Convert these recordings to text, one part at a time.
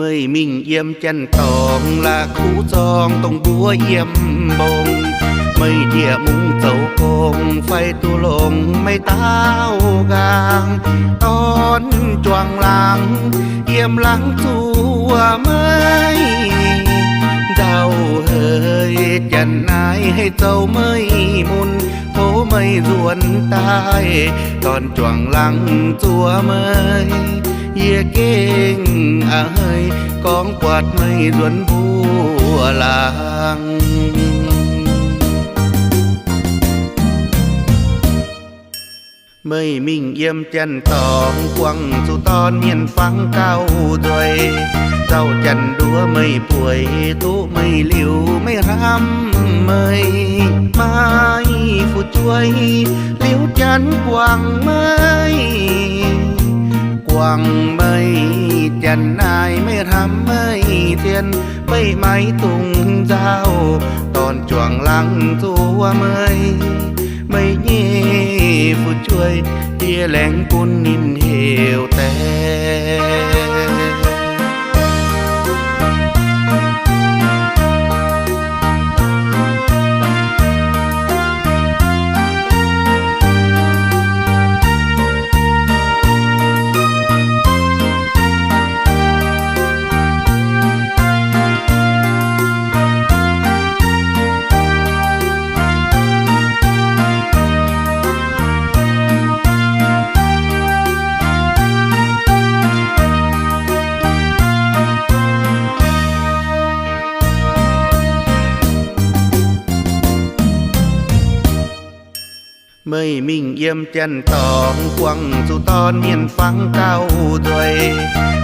Meih mingh yiem janx-dorngx la'kuqv zorng dongh mbuo yiem mbong. Meih ndiev mungz zoux gong fai duqv longx meih daauh nqaang. Dorn juangc laangz yiem laangz zuov meih. Nzauh heix janx naaiv haih zoux meih mun, tov meih nzuonx daaih dorn juangc laangz zuov meih. Yie gengh a'hneiv gorngv buatc meih nzuonx mbuo laangz. Meih mingh yiem janx-dorngx buangh zuqc dorn mienh fangx gauh nzueic. Nzauh janx nduov meih bueix duqv meih liuz meih hnamv meih, maaih fu'jueiv liuz janx guangc meih. Guangc meih janx naaiv meih hnamv meih zien, meih maiv dungx nzauh, dorn juangc laangz zuov meih. Meih nyei fu'jueiv yie laengz bun ninh heuc deix. Meih mingh yiem janx-dorngx buangh zuqc dorn mienh fangx gauh nzueic.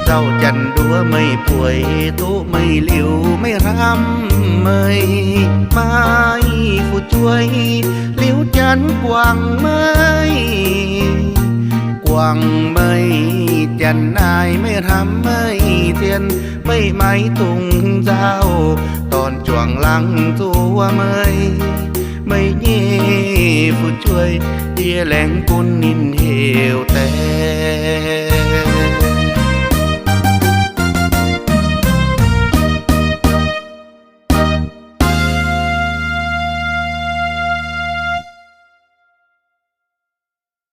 Nzauh janx nduov meih bueix duqv meih liuz meih hnamv meih, maaih fu'jueiv liuz janx guangc meih. Guangc meih janx naaiv meih hnamv meih zien, meih maiv dungx nzauh, dorn juangc laangz zuov meih. Meih nyei fu'jueiv yie laengz bun ninh heuc deix.